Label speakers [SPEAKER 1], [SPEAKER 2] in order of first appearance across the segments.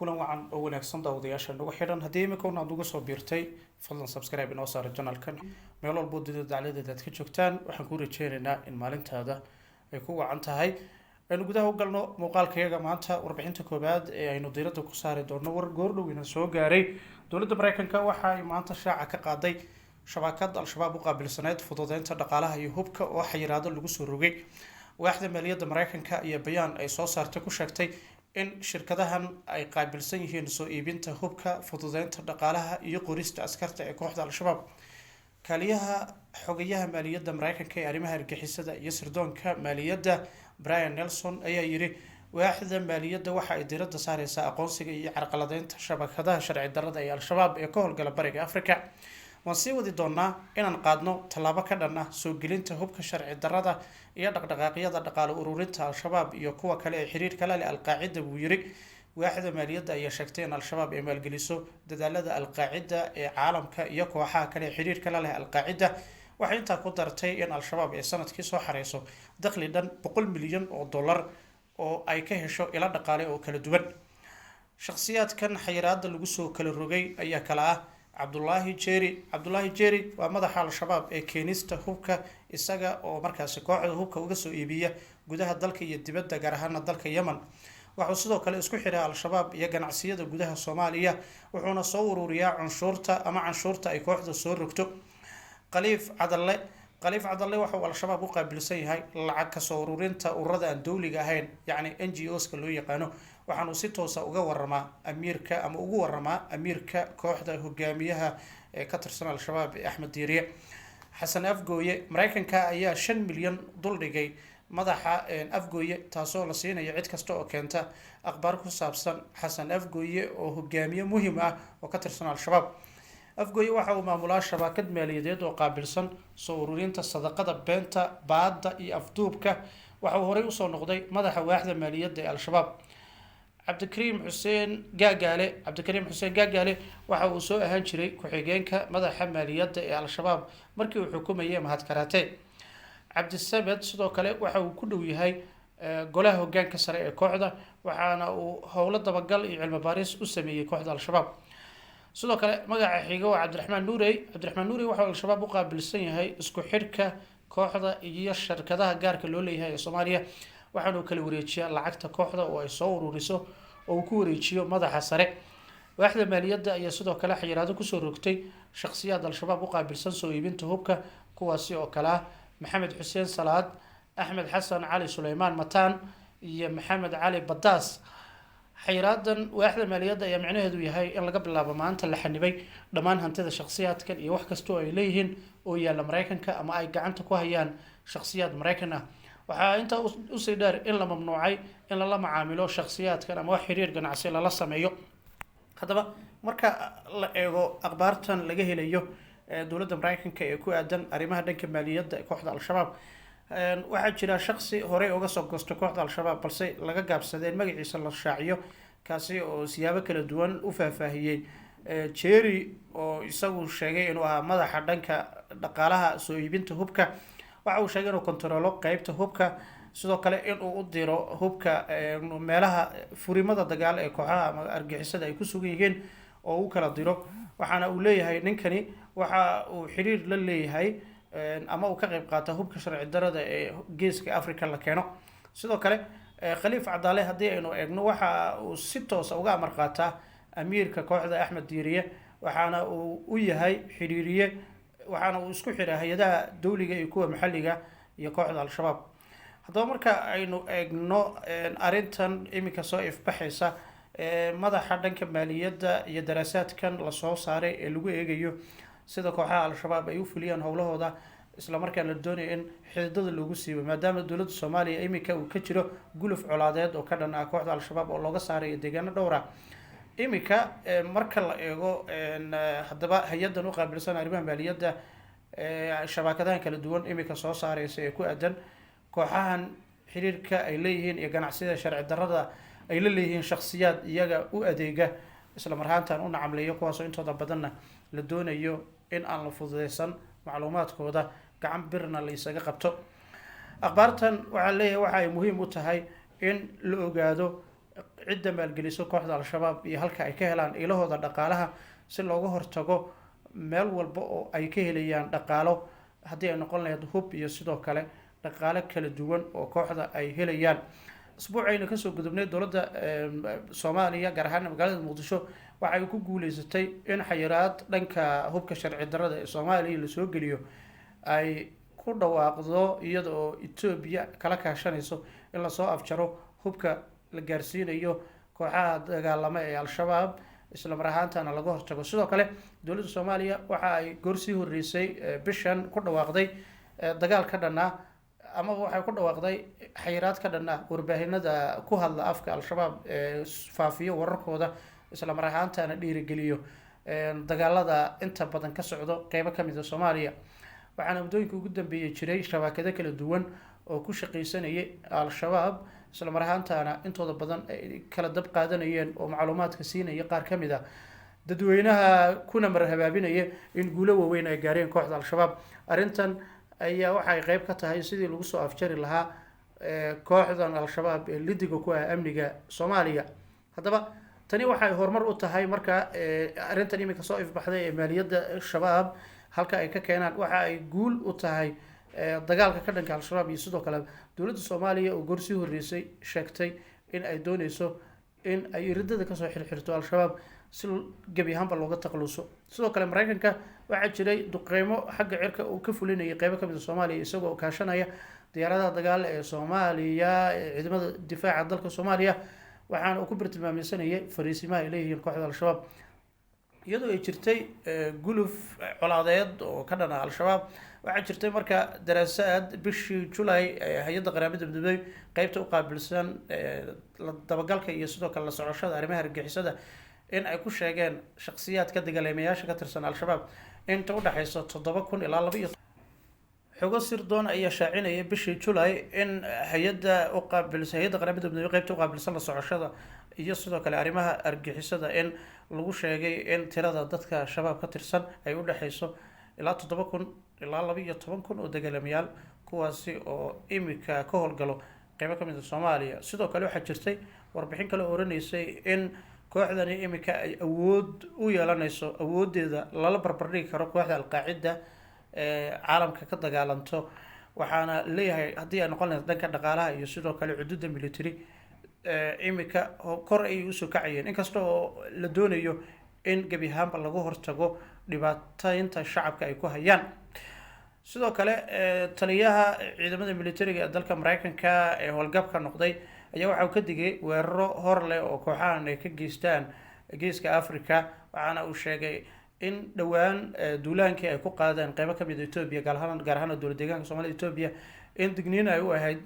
[SPEAKER 1] Kulan wacan oo wanaagsan, daawadayaasha nagu xidhan. Haddii imika un aad uga soo biirtay, fadlan subscribe inoo saara channelkan. Meel walbo dunida dacladeeda aad ka joogtaan, waxaan kuu rajeynaynaa in maalintaada ay ku wacan tahay. Aynu gudaha u galno muuqaalkayaga maanta. Warbixinta koowaad ee aynu diiradda ku saari doono, war goordhowina soo gaaray: dowladda Mareykanka waxa ay maanta shaaca ka qaaday shabakad Al-Shabaab u qaabilsaneyd fududeynta dhaqaalaha iyo hubka oo xayiraado lagu soo rogay. Waaxda maaliyadda Mareykanka ayaa bayaan ay soo saartay ku sheegtay in shirkadahan ay qaabilsan yihiin soo iibinta hubka, fududeynta dhaqaalaha iyo qorista askarta ee kooxda Al-Shabaab. Kaaliyaha xogayaha maaliyadda Mareykanka ee arrimaha argixisada iyo sirdoonka maaliyadda, Brian Nelson, ayaa yidhi: "Waaxda maaliyadda waxa ay diiradda saareysaa aqoonsiga iyo carqaladeynta shabakadaha sharci darrada ee Al-Shabaab ee ka howlgala Bariga Africa. Waan sii wadi doonaa inaan qaadno tallaabo ka dhan ah soo gelinta hubka sharci darrada iyo dhaqdhaqaaqyada dhaqaale ururinta Al-Shabaab iyo kuwa kale ee xiriirka la leh Al-Qaacida," buu yiri. Waaxda maaliyadda ayaa sheegtay in Al-Shabaab ay maalgeliso dadaalada Al-Qaacida ee caalamka iyo kooxaha kale ee xiriirka la leh Al-Qaacida. Waxay intaa ku dartay in Al-Shabaab ay sanadkii soo xareyso dakhli dhan $100 milyan oo ay ka hesho ilo dhaqaale oo kala duwan. Shakhsiyaadkan xayiraada lagu soo kala rogay ayaa kala ah Cabdulaahi Jeri. Cabdulaahi Jeri waa madaxa Al-Shabaab ee keenista hubka, isaga oo markaasi kooxda hubka uga soo iibiya gudaha dalka iyo dibadda, gaar ahaana dalka Yemen. Waxuu sidoo kale isku xiraa Al-Shabaab iyo ganacsiyada gudaha Soomaaliya, wuxuuna soo ururiyaa canshuurta ama canshuurta ay kooxda soo rogto. Khaliif Cadalle. Khaliif Cadalle waxa uu Al-Shabaab u qaabilsan yahay lacag kasoo ururinta ururada aan dowliga ahayn, yacni NGOs-ka loo yaqaano. Waxaanuu si toosa uga waramaa amiirka ama ugu waramaa amiirka kooxda, hogaamiyaha ee ka tirsan Al-Shabaab ee Axmed Diiriye. Xasan Afgooye. Mareykanka ayaa 5 milyan duldhigay madaxa Afgooye, taasoo la siinayo cid kasta oo keenta akhbaar ku saabsan Xasan Afgooye oo hogaamiye muhiim ah oo ka tirsan Al-Shabaab. Afgooye waxa uu maamulaa shabakad maaliyadeed oo qaabilsan soo ururinta sadaqada beenta, baadda iyo afduubka. Waxa uu horey usoo noqday madaxa waaxda maaliyadda ee Al-Shabaab. Cabdikariim Xuseen Gaagaale. Cabdikariim Xuseen Gaagaale waxa uu soo ahaan jiray ku-xigeenka madaxa maaliyadda ee Al-Shabaab markii uu xukumayay Mahad Karate. Cabdisamed sidoo kale waxa uu ku dhow yahay golaha hogaanka sare ee kooxda, waxaana uu howlo dabagal iyo cilmi baaris u sameeyey kooxda Al-Shabaab. Sidoo kale magaca xiga waa Cabdiraxmaan Nuurey. Cabdiraxmaan Nuurey waxa uu Al-Shabaab u qaabilsan yahay isku xidhka kooxda iyo shirkadaha gaarka loo leeyahay ee Soomaaliya, waxaana uu kala wareejiyaa lacagta kooxda oo ay soo ururiso oo uu ku wareejiyo madaxa sare. Waaxda maaliyadda ayaa sidoo kale xayiraado kusoo rogtay shakhsiyaad Al-Shabaab u qaabilsan soo iibinta hubka, kuwaasi oo kale ah Maxamed Xuseen Salaad, Axmed Xasan Cali Suleymaan Mataan iyo Maxamed Cali Badaas. Xayraadan waaxda maaliyadda ayaa micnaheedu yahay in laga bilaabo maanta la xanibay dhammaan hantida shakhsiyaadkan iyo wax kasta oo ay leeyihiin oo yaalla Mareykanka ama ay gacanta ku hayaan shakhsiyaad Mareykan ah. Waxaa intaa usii dheer in la mamnuucay in lala macaamilo shakhsiyaadkan ama wax xiriir ganacsi lala sameeyo. Haddaba marka la eego akhbaartan laga helayo dowladda Mareykanka ee ku aadan arrimaha dhanka maaliyadda ee kooxda Al-Shabaab, waxaa jira shaksi horey uga soo goostay kooxda Al-Shabaab balse laga gaabsadeen magaciisa la shaaciyo, kaasi oo siyaabo kala duwan u faahfaahiyey. Jerry oo isagu sheegay inuu ahaa madaxa dhanka dhaqaalaha soo iibinta hubka, waxa uu sheegay inuu kontaroolo qeybta hubka, sidoo kale inuu u diro hubka meelaha furimada dagaal ee kooxaha ama argixisada ay ku sugan yihiin oo u kala diro. Waxaana uu leeyahay ninkani waxa uu xiriir la leeyahay ama uu ka qayb qaata hubka sharci darada ee Geeska Africa la keeno. Sidoo kale Khaliif Cadaale haddii aynu eegno, waxa uu si toosa uga amar qaataa amiirka kooxda Axmed Diiriye, waxaana uu u yahay xiriiriye, waxaana uu isku xiraa hay-adaha dowliga iyo kuwa maxalliga iyo kooxda Al-Shabaab. Haddaba marka aynu eegno arrintan iminka soo ifbaxaysa, madaxa dhanka maaliyadda iyo daraasaadkan lasoo saaray ee lagu eegayo sida kooxaha Al-Shabaab ay u fuliyaan howlahooda, islamarkaana la doonayo in xididada loogu siibo, maadaama dowladda Soomaaliya iminka uu ka jiro guluf colaadeed oo ka dhan ah kooxda Al-Shabaab oo looga saarayo deegaano dhowr ah iminka. Marka la eego haddaba hay-addan u qaabilsan arrimaha maaliyadda, shabakadahan kala duwan iminka soo saareysa ee ku aadan kooxahan xiriirka ay leeyihiin iyo ganacsiyada sharci darrada ay la leeyihiin shakhsiyaad iyaga u adeega, isla marhaantan u nacamleeyo, kuwaasoo intooda badanna la doonayo in aan la fududeysan macluumaadkooda, gacan birna la isaga qabto. Akhbaartan waxaa leeyahay waxa ay muhiim u tahay in la ogaado. cidda maalgeliso kooxda Al-Shabaab iyo halka ay ka helaan ilahooda dhaqaalaha, si looga hortago meel walba oo ay ka helayaan dhaqaalo, haddii ay noqon lahayd hub iyo sidoo kale dhaqaalo kala duwan oo kooxda ay helayaan. Isbuucayna kasoo gudubnay, dowladda Soomaaliya, gaar ahaan magaalada Muqdisho, waxay ku guuleysatay in xayiraad dhanka hubka sharci darrada ee Soomaaliya lasoo geliyo ay ku dhawaaqdo, iyada oo Etoobiya kala kaashanayso in lasoo afjaro hubka la gaarsiinayo kooxaha dagaalama ee Al-Shabaab, isla mar ahaantana laga hortago. Sidoo kale dowladda Soomaaliya waxa ay goor sii horreysay bishan ku dhawaaqday dagaal ka dhan ah, amaba waxay ku dhawaaqday xayiraad ka dhan ah warbaahinada ku hadla afka Al-Shabaab ee faafiyo wararkooda, isla mar ahaantana dhiirigeliyo dagaalada inta badan ka socdo qeybo kamid a Soomaaliya. Waxaana muddooyinka ugu dambeeyey jiray shabaakado kala duwan oo ku shaqaysanayay Al-Shabaab, isla mar ahaantaana intooda badan ay kala dab qaadanayeen oo macluumaadka siinaya qaar ka mid ah dadweynaha, kuna marhabaabinaya in guulo waaweyn ay gaareen kooxda Al-Shabaab. Arrintan ayaa waxay qeyb ka tahay sidii lagu soo afjari lahaa kooxdan Al-Shabaab ee lidiga ku ah amniga Soomaaliya. Haddaba tani waxay horumar u tahay marka arrintan iminka soo ifbaxday ee maaliyadda Shabaab halka ay ka keenaan, waxa ay guul u tahay dagaalka ka dhanka Al-Shabaab, iyo sidoo kale dowladda Soomaaliya oo goor sii horreysay sheegtay in ay dooneyso in ay iridada kasoo xirxirto Al-Shabaab si gebi ahaanba looga takhaluso. Sidoo kale Mareykanka waxaa jiray duqeymo xagga cirka uu ka fulinayay qeybo kamid a Soomaaliya, isagoo kaashanaya diyaaradaha dagaal ee Soomaaliya ee ciidamada difaaca dalka Soomaaliya, waxaana uu ku bartilmaameysanayay fariisimaha ay leeyihiin kooxda Al-Shabaab, iyadoo ay jirtay guluf colaadeed oo ka dhana Al-Shabaab. Waxaa jirtay marka daraasaad bishii Julay hay-adda Qaramada Midoobey qeybta u qaabilsan la dabagalka iyo sidoo kale la socoshada arrimaha argagixisada in ay ku sheegeen shakhsiyaadka dagaalamayaasha ka tirsan Al-Shabaab inta udhexeysa 7000 ilaa laba iyo. Xogo sirdoon ayaa shaacinaya bishii Julay in hay-adda u qaabilsan, hay-adda Qaramada Midoobey qeybta u qaabilsan la socoshada iyo sidoo kale arrimaha argagixisada, in lagu sheegay in tirada dadka Shabaab ka tirsan ay u dhexeyso ilaa 7000 ilaa 12,000 oo dagaalamayaal, kuwaasi oo imika ka howlgalo qeybo kamid a Soomaaliya. Sidoo kale waxaa jirtay warbixin kale oo oraneysay in kooxdani imika ay awood u yeelaneyso, awoodeeda lala barbardhigi karo kooxda Alqaacida ee caalamka ka dagaalanto. Waxaana leeyahay haddii ay noqon lahayd dhanka dhaqaalaha iyo sidoo kale xuduudda military, imika kor ayay usoo kacayeen, inkasta oo la doonayo in gebi ahaanba lagu hortago dhibaateynta shacabka ay ku hayaan. Sidoo kale taliyaha ciidamada militariga ee dalka Mareykanka ee howlgabka noqday ayaa waxa uu ka digay weeraro hor leh oo kooxahan ay ka geystaan geeska Africa, waxaana uu sheegay in dhowaan duulaankii ay ku qaadeen qeybo kamid a Etoobiya, gaar ahaan dowlad deegaanka Soomaalida Etoobiya, in digniin ay u ahayd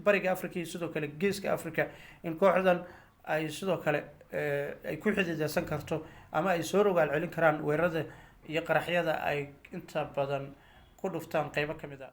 [SPEAKER 1] bariga Africa iyo sidoo kale geeska Africa, in kooxdan ay sidoo kale ay ku xidideysan karto ama ay soo rogaal celin karaan weerarada iyo qaraxyada ay inta badan ku dhuftaan qeybo kamid a.